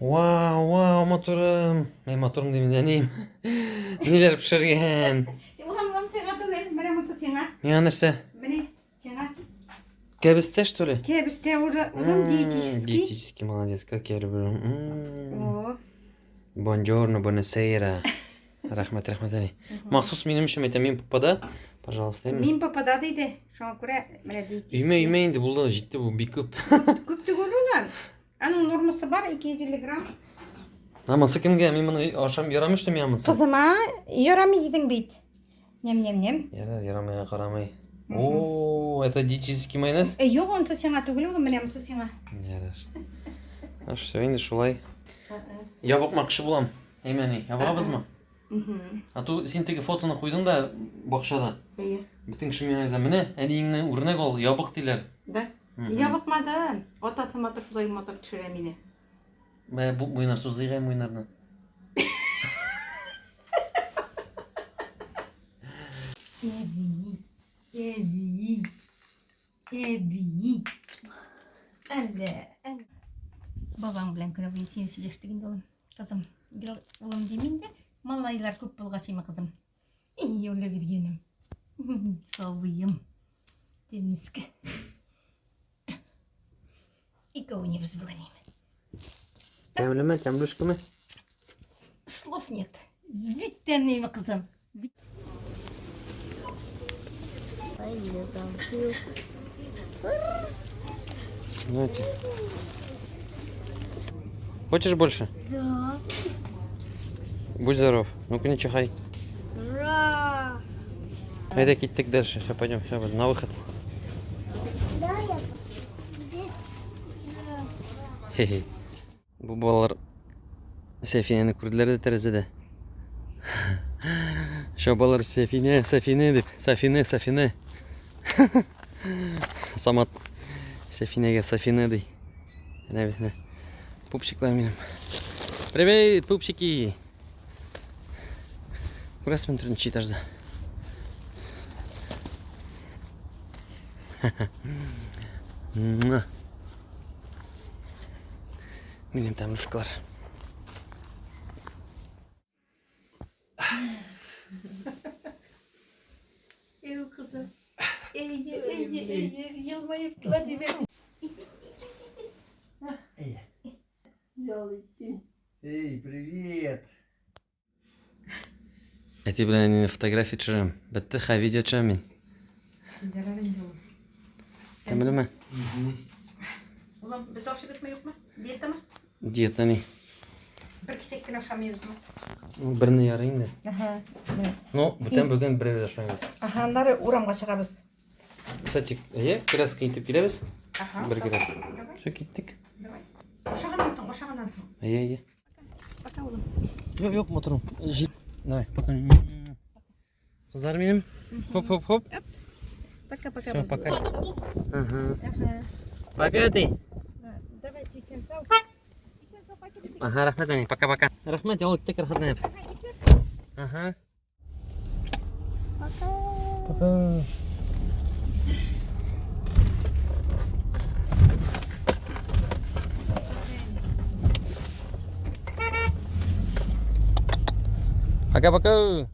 Вау, вау, матурым. Мин матурым дим, әнием. Ниләр пешергән? Улым, улым, сиңа түгел. Менә монысы сиңа. Миңа нәрсә? Менә сиңа. Кәбестә, что ли? Кәбестә уже, улым, диетический. Диетический, молодец, как я люблю. О. Бонжорно, бонасейра. Рәхмәт, рәхмәт, әни. Махсус минем өчен әйтәм, мин папада, пожалуйста, әйме? Мин папада диде. Шуңа күрә менә диетический. Өймә, өймә инде булды, җитте бу, бик күп. Күп түгел ул. Аның нормасы бар 250 грамм. А монысы кемгә? Мин моны ашам, ярамый что миңа монысы? Кызыма ярамый дидең бит. Нем-нем-нем. Ярар, ярамыйга карамый. О, это диетический майонез? Э, юк, онысы сиңа түгел ул, менә монысы сиңа. Ярар. А все, инде шулай. Ябыкмакчы булам. Әйме, әни, ябыгабызмы? А то син теге фотоны куйдың да бакчада. Әйе. Бөтен кеше миңа яза, менә әниеңне үрнәк ал, ябык диләр. Да. Ябыкмадым. Атасы матур шулай матур төшерә мине. Мә бу муеннар сузыйк әй муеннарны. Әби, әби, әби. Әллә, әллә. Бабаң белән көне буе син сөйләштек инде, улым. Кызым, гел улым дим инде. Малайлар күп булгач име, кызым. Ий, үле биргәнем. Сабыем. Темниске. Икәү уйныйбыз бүген инде. Тәмлеме, тәмлүшкеме? Слов нет. Бик тәмлеме, кызым. Бик. Ай, я забыл. Знаете. Хочешь больше? Да. Будь здоров. Ну-ка не чихай. Ура! Әйдә киттек дальше. Все, пойдем, все, на выход. Да, я. Хе-хе. Бу балалар Сәфинәне күрделәр дә тәрәзәдә. Чабалар Сәфинә, Сәфинә дип, Сәфинә, Сәфинә. Самат Сәфинәгә Сәфинә ди. Әнә бит, әнә. Пупчиклар минем. Привет, пупчики! Күрәсезме, төртенче этажда. Минем тәмлүшкалар. Ey kızım. Ey, ey, ey, ey, yılmayıp Vladimir. Эй, привет! Әти белән әнине фотография төшерәм. Бетте, хә видео төшерәм мин. Тәмлеме? Улым, без ашыйбызмы, юкмы? Диетамы? Диета ни? Бер кисәк кенә ашамыйбызмы? Берне ярый инде. Аһа. Ну, бүтән бүген беребез ашамыйбыз. Аһа, аннары урамга чыгабыз. Кстати, әйе, коляска илтеп киләбез. Аһа. Бергәләп. Давай, Все, киттек. давай. Ашаганнан соң, ашаганнан соң. Әйе, әйе. Пока, улым. Юк, юк, матурым. Җит. Давай, пока. Кызлар минем. Хоп, хоп, хоп. Пока, пока. Все, пока. Ага. Ага. Пока ты. Давайте, исән сау. Исән сау кайтып китик. Ага, рәхмәт әни, пока-пока. Рәхмәт, ял иттек, рәхәтләнеп. Ага, ипләп. Ага. Пока. Пока. Пока-пока.